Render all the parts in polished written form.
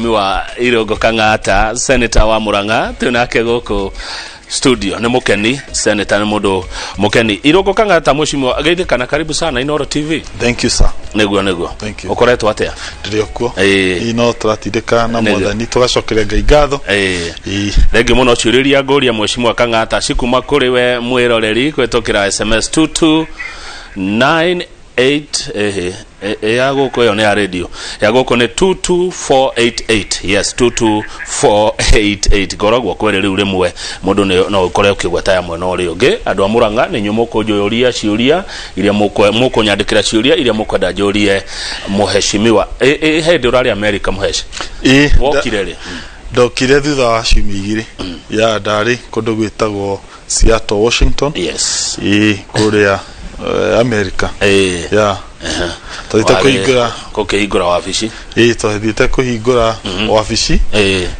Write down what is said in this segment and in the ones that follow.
Mheshimiwa Irungu Kang'ata, senator wa Murang'a, twĩ nake gũkũ studio. Nĩ mũkeni, senator nĩ mũndũ mũkeni. Irungu Kang'ata, mheshimiwa, geithĩkana, karibu sana Inooro TV. Thank you, sir. Nĩguo. Thank you. Ũkoretwo atĩa? Ndĩrĩ o kuo. Ĩĩ. Ĩ, no tũratindĩka na Mwathani, tũgacokeria Ngai ngatho. Ĩĩ. Thengi mũno. Ciũrĩria ngũria mheshimiwa Kang'ata cikuma kũrĩ we mwĩroreri kũhĩtũkĩra SMS 2298. Ehe, ya gũkũ ĩyo nĩ ya radio, ya gũkũ nĩ 22488. Yes, 22488. Ngoragwo kwĩrĩ rĩu rĩmwe mũndũ no ũkore ũkĩgweta ya mwena ũrĩa ũngĩ. Andũ a Mũrang'a nĩ inyuĩ mũkũnjũria ciũria iria mũkũnyandĩkĩra, ciũria iria mũkwenda njũrie mũheshimiwa. Hĩndĩ ũrarĩ America, mũheshi? Ĩĩ. Wokire rĩ? Ndokire thutha wa ciumia 2. Ya, ndarĩ kũndũ gwĩtagwo Seattle, Washington. Ĩĩ, kũrĩa America. Ya, twathiĩte kũhingũra Kũkĩhingũra wabici. Ĩĩ, twathiĩte kũhingũra wabici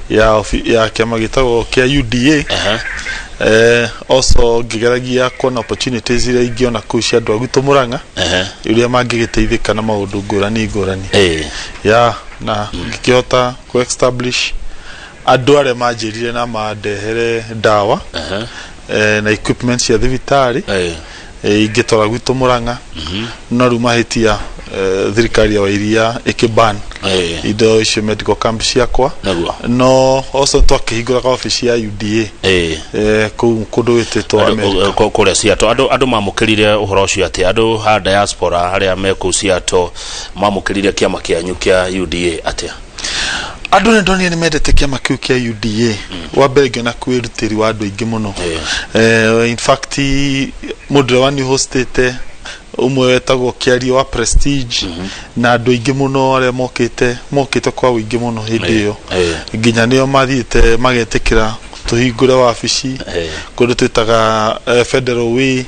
ya kĩama gĩtagwo kĩa UDA. Also ngĩgeragia kuona opportunities iria ingĩona kũu cia andũ a gwitũ Mũrang'a, ũrĩa mangĩgĩteithĩka na maũndũ ngũrani ngũrani. Ya, na ngĩkĩhota kũ establish andũ arĩa manjĩrire na mandehere ndawa na equipment cia thibitarĩ ingĩtwara gwitũ Mũrang'a, no rĩu mahĩtia, thirikari ya Wairia ĩkĩban indo icio, medical camp ciakwa. No also twakĩhingũraga obici ya UDA kũu kũndũ gwĩtĩtwo America. Kũrĩa Seattle andũ mamũkĩrire ũhoro ũcio atĩ andũ a diaspora arĩa me kũu Seattle mamũkĩrire kĩama kĩanyu kĩa UDA atĩa? Andũ nĩ ndonire nĩ mendete kĩama kĩu kĩa UDA. Wa mbere ngĩona kwĩrutĩri wa andũ aingĩ mũno. In fact, mũndũ ũrĩa wani hostĩte ũmwe wetagwo Kĩario wa Prestige na andũ aingĩ mũno arĩa mokĩte kwa ũingĩ mũno hĩndĩ ĩyo, nginya nĩo mathiĩte magetĩkĩra tũhingũre wabici kũndũ twĩtaga Federal Way.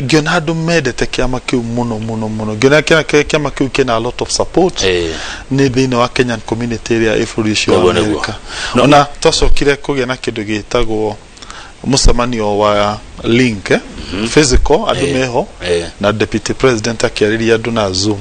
Ngĩona andũ mendete kĩama kĩu mũno mũno mũno. Ngĩona kĩama kĩu kĩna a lot of support nĩ thĩinĩ wa Kenyan community ĩrĩa ĩ bũrũri ũcio wa America. Ona twacokire kũgĩa na kĩndũ gĩtagwo mũcemanio wa link, physical, andũ meho na deputy president akĩarĩria andũ na Zoom,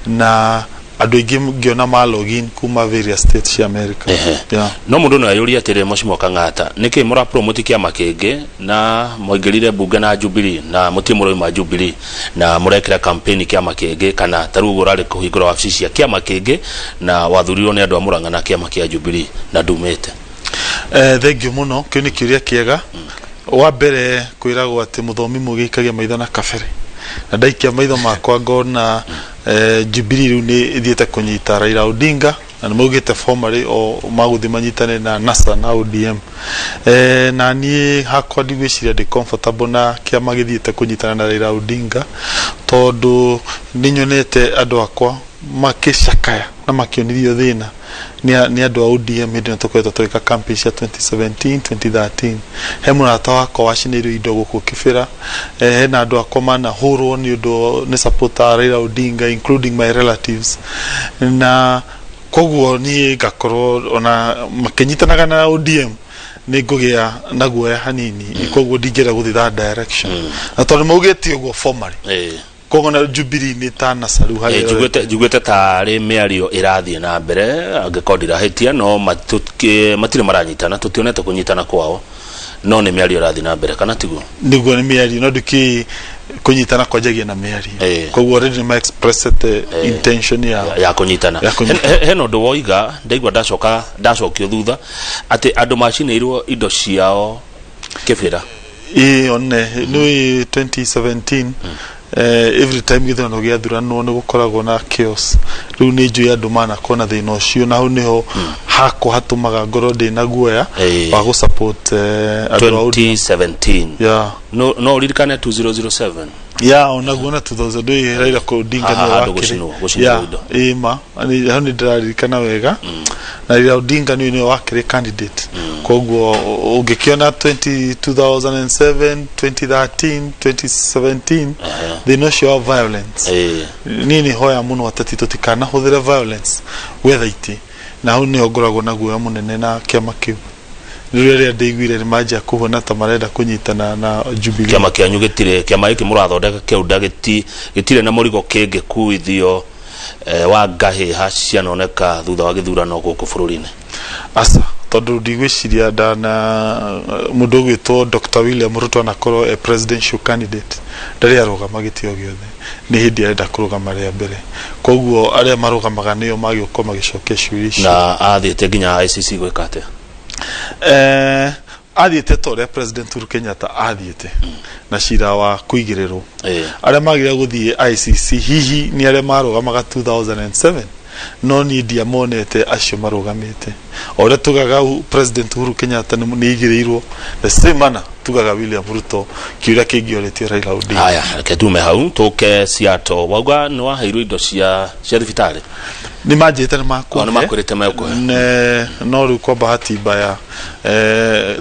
na andũ aingĩ ngĩona ma login kuma various states cia America. Yeah. No mũndũ no ayũrie atĩrĩ, Mheshimiwa Kang'ata, nĩkĩ mũra promote kĩama kĩngĩ na mwaingĩrire mbunge na Jubilee na mũtirĩ mũrauma Jubilee na mũrekĩra campaign kĩama kĩngĩ, kana ta rĩu ũguo ũrarĩ kũhingũra wabici cia kĩama kĩngĩ na wathurirwo nĩ andũ a Mũrang'a na kĩama kĩa Jubilee na ndumĩte? Thengiũ mũno, kĩu nĩ kĩũria kĩega. Wa mbere kwĩragwo atĩ mũthomi mũgĩ aikagia maitho na kabere, na ndaikia maitho makwa ngona Jubilee rĩu nĩ ĩthiĩte kũnyita Raila Odinga, na nĩ maugĩte formally o magũthiĩ manyitane na NASA na ODM. Na niĩ hakwa ndigwĩciria ndĩ comfortable na kĩama gĩthiĩte kũnyitana na Raila Odinga, tondũ nĩ nyonete andũ akwa makĩcakaya na makĩonithio thĩna nĩ andũ a ODM hĩndĩ ĩno tũkoretwo tũgĩka campaign cia 2017, 2013. He mũrata wakwa wacinĩirwo indo gũkũ Kibera, hena andũ akwa manahũrwo nĩ ũndũ nĩ supporter a Raila Odinga, including my relatives, na koguo niĩ ngakorwo ona makĩnyitanaga na ODM nĩ ngũgĩa na guoya hanini. Koguo ndingĩenda gũthiĩ that direction, na tondũ maugĩte ũguo formally, koguo na Jubilee nĩ ta NASA rĩu harĩa. Njiguĩte tarĩ mĩario ĩrathiĩ na mbere, angĩkorwo ndirahĩtia, no matirĩ maranyitana, tũtionete kũnyitana kwao, no nĩ mĩario ĩrathiĩ na mbere, kana tiguo? Nĩguo, nĩ mĩario, no ndũkĩ kũnyitana kwanjagia na mĩario. Koguo already nĩ ma expressete intention yao ya kũnyitana. Ya kũnyitana. Hena ũndũ woiga ndaigua ndacoka ndacokio thutha atĩ andũ macinĩirwo indo ciao Kĩbĩra. Ĩĩ, one nĩ 2017, every time gĩthurano gĩathuranwo nĩ gũkoragwo na chaos. Rĩu nĩ njũĩ andũ manakorwo na thĩna ũcio, na hau nĩho hakwa hatũmaga ngorwo ndĩ na guoya wa gũ support andũ a ODM. 2017? Yeah. No ũririkane 2007? Ya, onaguo na 2000 ndũĩ Raila Odinga Haha nĩwe handũ wakĩrĩ. gũcinwo indo. Ĩĩ, ma hau nĩ ndĩraririkana wega, na Raila Odinga nĩwe wakĩrĩ candidate. Koguo ũngĩkĩona 20 2007, 2013, 2017, thĩna ũcio wa violence, niĩ nĩ hoya mũno ateti tũtikanahũthĩre violence gwetha itĩ, na hau nĩho ngoragwo na guoya mũnene na kĩama kĩu. Rĩu rĩrĩa ndĩiguire nĩ manjia kũhona ta marenda kũnyitana na Jubilee. Kĩama kĩanyu gĩtirĩ, kĩama gĩkĩ mũrathondeka kĩa UDA gĩtirĩ na mũrigo kĩngĩkuithio. Wa ngahĩha cianoneka thutha wa gĩthurano gũkũ bũrũri-inĩ? Aca, tondũ ndigwĩciria ndana mũndũ ũgwĩtwo Dr. William Ruto anakorwo e presidential candidate, ndarĩ arũgama gĩtĩ o gĩothe, nĩ hĩndĩ arenda kũrũgama rĩa mbere. Koguo arĩa marũgamaga nĩo magĩũka magĩcokia ciũria icio. Na athiĩte nginya ICC gwĩka atĩa? Athiĩte ta ũrĩa President Uhuru Kenyatta athiĩte na cira wa kũigĩrĩrwo. Arĩa magĩrĩire gũthiĩ ICC hihi nĩ arĩa marũgamaga 2007, no niĩ ndiamonete acio marũgamĩte. O ũrĩa tugaga President Uhuru Kenyatta nĩ aigĩrĩirwo, the same manner tugaga William Ruto, kĩũria kĩngĩorĩtio Raila Odinga. Haya, reke tume hau tũke Seattle. Wauga nĩ waheirwo indo cia thibitarĩ? Nĩ manjĩte nĩ O nĩ makũhe. Makwĩrĩte mekũhe. No rĩu kwa bahati mbaya,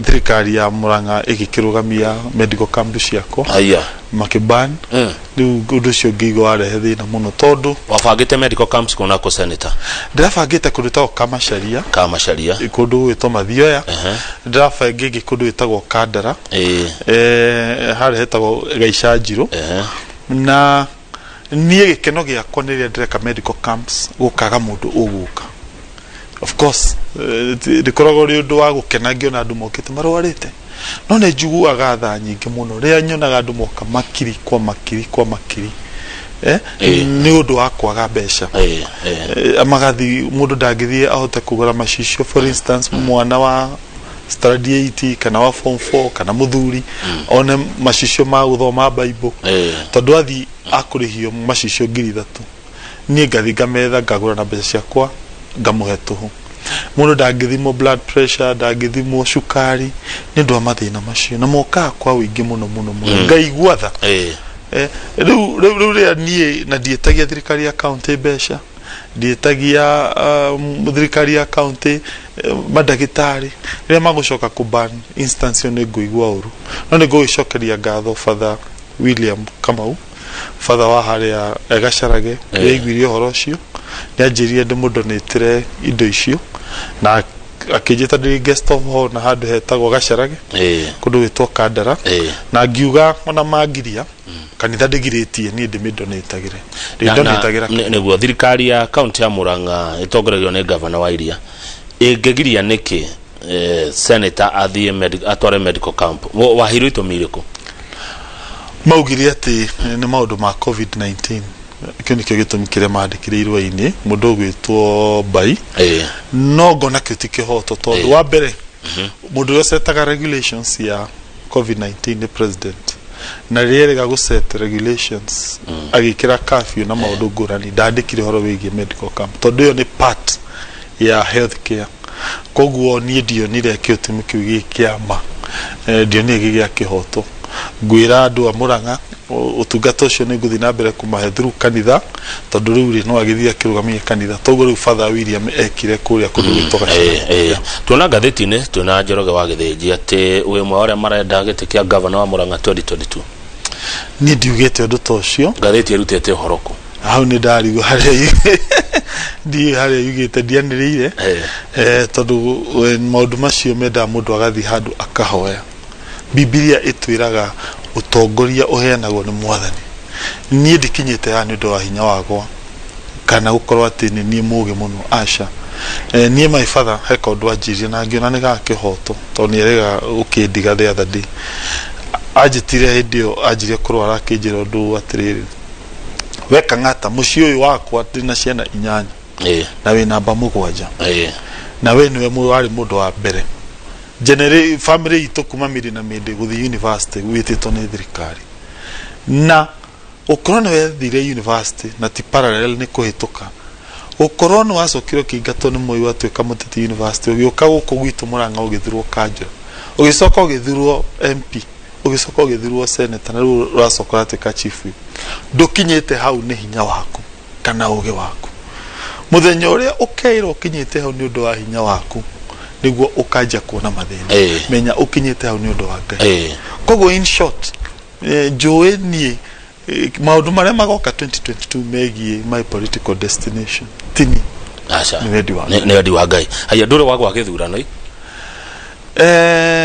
thirikari ya Murang'a ĩgĩkĩrũgamia medical camp ciakwa. Haya. Makĩban. Rĩu ũndũ ũcio ngĩigua warehe thĩna mũno tondũ Wabangĩte medical camps kũna kũ, Senator? Ndĩrabangĩte kũndũ gwĩtagwo Kamacharia. Kamacharia. Kũndũ gwĩtwo Mathioya. Ndĩrabanga ĩngĩ kũndũ gwĩtagwo Kandara. Harĩa hetagwo Gaicanjirũ. Na niĩ gĩkeno gĩakwa nĩ rĩrĩa ndĩreka medical camps gũkaga mũndũ ũgũka. Of course, ndĩkoragwo ũrĩ ũndũ wa gũkena ngĩona andũ mokĩte marwarĩte, no nĩ njiguaga tha nyingĩ mũno rĩrĩa nyonaga andũ moka makiri kwa makiri kwa makiri, nĩ ũndũ wa kwaga mbeca. Ĩĩ, ĩĩ. Magathi mũndũ ndangĩthiĩ ahote kũgũra macicio, for instance mwana wa standard 8 kana wa form 4 kana mũthuri one macicio ma gũthoma Bible, tondũ athi akũrĩhio macicio 3,000, niĩ ngathi ngametha ngagũra na mbeca ciakwa ngamũhe tũhũ. Mũndũ ndangĩthimwo blood pressure, ndangĩthimwo cukari nĩ ũndũ wa mathĩna macio, na mokaga kwa ũingĩ mũno mũno mũno, ngaigua tha. Rĩu rĩrĩa niĩ na ndiĩtagia thirikari ya county mbeca, ndiĩtagia thirikari ya county mandagĩtarĩ, rĩrĩa magũcoka kũban instance ĩyo nĩ ngũigua ũru. No nĩ ngũgĩcokeria ngatho Father William Kamau, father wa harĩa Gacarage. Rĩrĩa aiguire ũhoro ũcio nĩ anjĩrire ndĩmũdonatĩre indo icio na akĩnjĩta ndĩ guest of honor handũ hetagwo Gacarage, kũndũ gwĩtwo Kandara. Na ngiuga ona mangiria kanitha ndĩgirĩtie, niĩ ndĩmĩdonatagĩre. Ndĩdonatagĩra. Nĩguo thirikari ya kaunti ya Murang'a ĩtongoragio nĩ gavana wa iria ĩngĩgiria nĩkĩ senator athiĩ atware medical camp? Waheirwo itũmi irĩkũ? Maugire atĩ nĩ maũndũ ma COVID-19. Kĩu nĩkĩo gĩtũmi kĩrĩa mandĩkire irũa-inĩ mũndũ ũgwĩtwo Mbai. No ngona kĩu ti kĩhoto tondũ wa mbere mũndũ ũrĩa ũcetaga regulations ya COVID-19 nĩ president, na rĩrĩa erĩga gũset regulations agĩkĩra curfew na maũndũ ngũrani, ndandĩkire ũhoro wĩgiĩ medical camp tondũ ĩyo nĩ part ya health care. Koguo niĩ ndionire kĩtũmi kĩu gĩ kĩama, ndionire gĩ gĩa kĩhoto. Ngwĩra andũ a Murang'a ũtungata ũcio nĩ ngũthiĩ na mbere kũmahe through kanitha, tondũ rĩu rĩ no agĩthiĩ akĩrũgamia kanitha toguo rĩu Father William ekire kũrĩa kũndũ gwĩtwo Gacĩra. Tuona ngathĩti-inĩ twĩna Njoroge wa Gĩthĩnji atĩ wĩ ũmwe wa arĩa marenda gĩtĩ kĩa gavana wa Murang'a 2022. Niĩ ndiugĩte ũndũ ta ũcio. Ngathĩti ĩrutĩte ũhoro kũ? Hau nĩ ndarigwo harĩa ndiĩ harĩa yugĩte, ndianĩrĩire. Tondũ maũndũ macio mendaga mũndũ agathiĩ handũ akahoya. Bibilia ĩtwĩraga ũtongoria ũheanagwo nĩ Mwathani. Niĩ ndikinyĩte haha nĩ ũndũ wa hinya wakwa kana gũkorwo atĩ nĩ niĩ mũgĩ mũno, aca. Niĩ my father he kaũndũ anjĩrire na ngĩona nĩ ga kĩhoto tondũ nĩ erĩga gũkĩndiga the other day. Anjĩtire hĩndĩ ĩyo anjirie kũrwara, akĩnjĩra ũndũ atĩrĩrĩ, we Kang'ata, mũciĩ ũyũ wakwa ndĩna ciana 8 na wĩ namba 7, na we nĩwe warĩ mũndũ wa mbere family itũ kuma mĩndĩ na mĩndĩ gũthiĩ university wĩtĩtwo nĩ thirikari, na ũkorwo nĩ wethire university na ti parallel nĩ kũhĩtũka, ũkorwo nĩ wacokire ũkĩingatwo nĩ Moi watuĩka mũteti university, ũgĩũka gũkũ gwitũ Murang'a ũgĩthurwo kanjũra, ũgĩcoka ũgĩthurwo MP, ũgĩcoka ũgĩthurwo senator, na rĩu ũracoka ũratuĩka chief whip. Ndũkinyĩte hau nĩ hinya waku kana ũgĩ waku. Mũthenya ũrĩa ũkeĩrwo ũkinyĩte hau nĩ ũndũ wa hinya waku nĩguo ũkanjia kuona mathĩna. Menya ũkinyĩte hau nĩ ũndũ wa Ngai. Koguo in short, njũĩ niĩ maũndũ marĩa magoka 2022 megiĩ my political destination tini. Aca. Nĩ wendi wa Nĩ wendi wa Ngai. Haya, ndũrĩ wagwa gĩthurano i?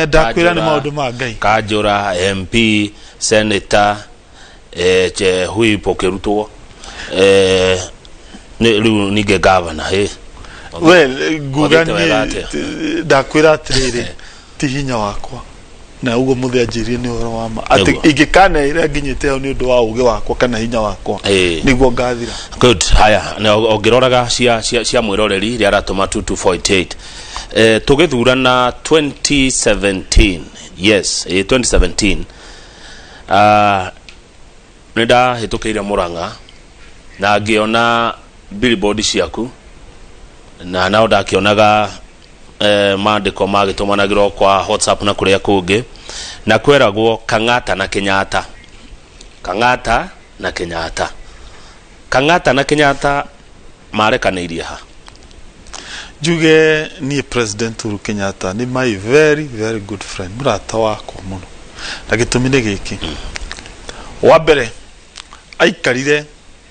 Ndakwĩra nĩ Kanjũra. maũndũ ma Ngai. Kanjũra, MP, senator, che whip ũkĩrutwo. Nĩ rĩu ningĩ gavana ĩ. Well, nguga Wathiĩte wega niĩ atĩa? Ndakwĩra atĩrĩrĩ, ti hinya wakwa na ũguo mũthĩ anjĩrie nĩ ũhoro wa ma atĩ Nĩguo. ingĩkaneĩra nginyĩte hau nĩ ũndũ wa ũgĩ wakwa kana hinya wakwa, nĩguo ngathira. Good. Haya, na ũngĩroraga cia mwĩroreri rĩa aratũma 2248, tũgĩthurana 2017, yes, 2017, nĩ ndahĩtũkĩire Mũrang'a na ngĩona billboard ciaku na nao ndakĩonaga mandĩko magĩtũmanagĩrwo kwa WhatsApp na kũrĩa kũngĩ, na kweragwo Kang'ata na Kenyatta, Kang'ata na Kenyatta, Kang'ata na Kenyatta marekanĩirie ha? Njuge niĩ President Uhuru Kenyatta nĩ my very very good friend, mũrata wakwa mũno, na gĩtũmi nĩ gĩkĩ. Wa mbere, aikarire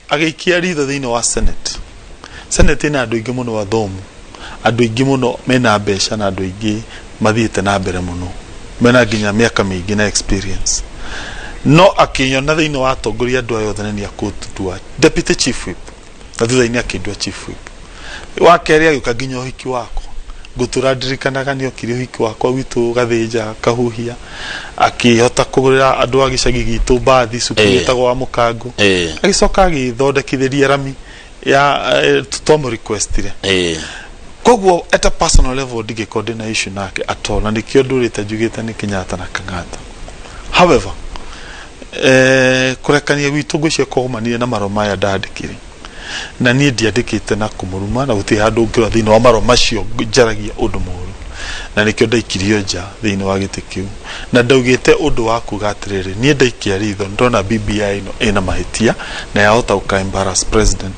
agĩikia ritho thĩinĩ wa Senate. Senate ĩna andũ aingĩ mũno athomu, andũ aingĩ mũno mena mbeca, na andũ aingĩ mathiĩte na mbere mũno, mena nginya mĩaka mĩingĩ na experience, no akĩnyona thĩinĩ wa atongoria andũ aya othe na nĩ akũndua deputy chief whip, na thutha-inĩ akĩndua chief whip. Wa kerĩ, agĩũka nginya ũhiki wakwa. Ngũtũra ndirikanaga nĩ okire ũhiki wakwa gwitũ Gathĩnja Kahuhia, akĩhota kũgũrĩra andũ a gĩcagi gitũ mbathi cukuru ĩtagwo wa Mũkango. Agĩcoka agĩthondekithĩria rami ya twamũ requestire. Koguo at a personal level ndingĩkorwo ndĩna issue nake at all, na nĩkĩo ndũrĩte njugĩte nĩ Kenyatta na Kang'ata. However, kũrekania gwitũ ngwĩciria kwaumanire na marũa maya ndandĩkire, na niĩ ndiandĩkĩte na kũmũruma, na gũtirĩ handũ ũngĩrora thĩinĩ wa marũa macio njaragia ũndũ mũru, na nĩkĩo ndaikirio nja thĩinĩ wa gĩtĩ kĩu. Na ndaugĩte ũndũ wa kuga atĩrĩrĩ, niĩ ndaikia ritho ndona BBI ĩno ĩna mahĩtia na yahota gũka embarrass president.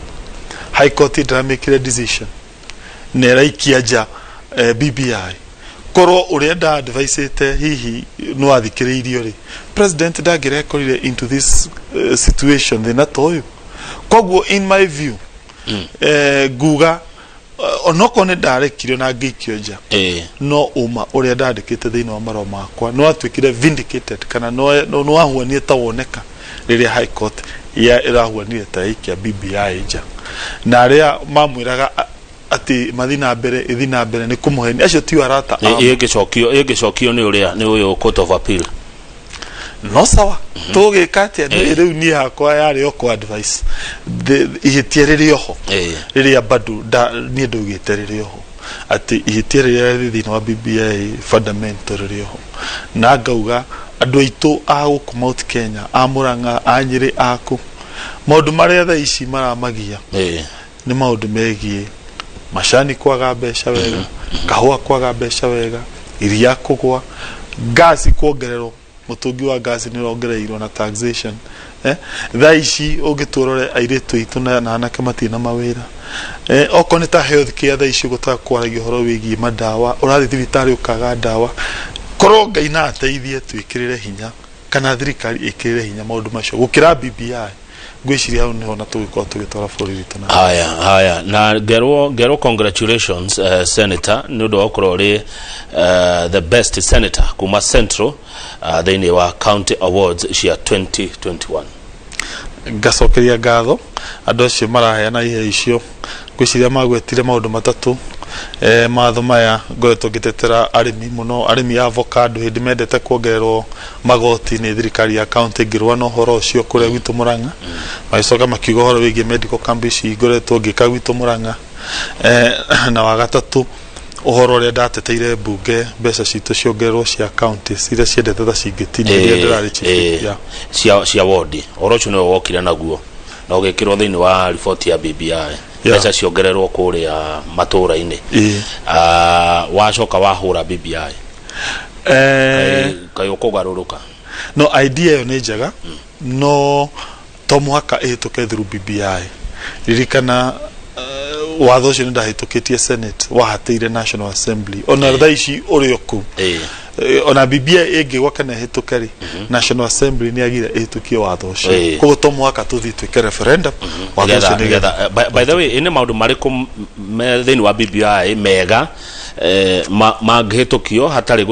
High Court ndĩramĩkire decision na ĩraikia nja BBI. Korwo ũrĩa nda advisĩte hihi no athikĩrĩirio rĩ, president ndangĩrekorire into this situation, thĩna ta ũyũ. Koguo in my view, nguga onokorwo nĩ ndarekirio na ngĩikio nja, no ũma ũrĩa ndandĩkĩte thĩinĩ wa marũa makwa no watuĩkire vindicated kana no wahuanire ta woneka rĩrĩa High Court ĩrahuanire ta yaikia BBI nja, na arĩa mamwĩraga atĩ mathi na mbere, ĩthi na mbere, nĩ kũmũhenia. Acio tio arata a ma. Ĩngĩcokio nĩ ũrĩa nĩ ũyũ Court of Appeal. No sawa, tũgĩka atĩa? Rĩu niĩ hakwa yarĩ o kũ advice. Ihĩtia rĩrĩ oho rĩrĩa bado niĩ ndaugĩte rĩrĩ oho, atĩ ihĩtia rĩrĩa rĩ thĩinĩ wa BBI fundamental rĩrĩ oho, na ngauga andũ aitũ a gũkũ Mount Kenya, a Murang'a, a Nyĩrĩ, akũ maũndũ marĩa thaa ici maramagia nĩ maũndũ megiĩ macani kwaga mbeca wega, kahũa kwaga mbeca wega, iria kũgwa, ngasi kuongererwo, mũtũngi wa ngasi nĩ ũrongereirwo na taxation. Thaa ici ũngĩtua ũrore airĩtu aitũ na anake matirĩ na mawĩra. Okorwo nĩ ta health care, thaa ici ũguo twaragia ũhoro wĩgiĩ mandawa, ũrathiĩ thibitarĩ ũkaga ndawa. Korwo Ngai na ateithie twĩkĩrĩre hinya kana thirikari ĩkĩrĩre hinya maũndũ macio gũkĩra BBI, ngwĩciria hau nĩho na tũgĩkorwo tũgĩtwara bũrũri witũ na Haya, haya, na ngerwo congratulations, senator, nĩ ũndũ wa gũkorwo ũrĩ the best senator kuma Central thĩinĩ wa county awards cia 2021. Ngacokeria ngatho andũ acio maraheana iheo icio. Ngwĩciria magwetire maũndũ matatũ. Matho maya ngoretwo ngĩtetera arĩmi mũno, arĩmi a avocado, hĩndĩ mendete kuongererwo magoti nĩ thirikari ya county, ngĩrũa na ũhoro ũcio kũrĩa gwitũ Murang'a. Magĩcoka makiuga ũhoro wĩgiĩ medical camp ici ngoretwo ngĩka gwitũ Murang'a. Na wa gatatũ, ũhoro ũrĩa ndateteire mbunge mbeca citũ ciongererwo cia counties iria ciendete ta cingĩtinio rĩrĩa ndĩrarĩ chief whip, yeah. Cia wodi, ũhoro ũcio nĩwe wokire naguo na ũgĩkĩrwo thĩinĩ wa riboti ya BBI, mbeca ciongererwo kũrĩa matũũra-inĩ. Wacoka wahũra BBI, kaĩ ũkũgarũrũka? No idea ĩyo nĩ njega, no to mũhaka ĩhĩtũke through BBI. Ririkana watho ũcio nĩ ndahĩtũkĩtie Senate, wahatĩire National Assembly, ona thaa ici ũrĩ o kũu. Ona BBI ĩngĩgwa kana ĩhĩtũke rĩ, National Assembly nĩ agire ĩhĩtũkie watho ũcio. Koguo to mũhaka tũthiĩ twĩke referendum watho ũcio nĩgetha By the way, nĩ maũndũ marĩkũ me thĩinĩ wa BBI mega mangĩhĩtũkio hatarĩ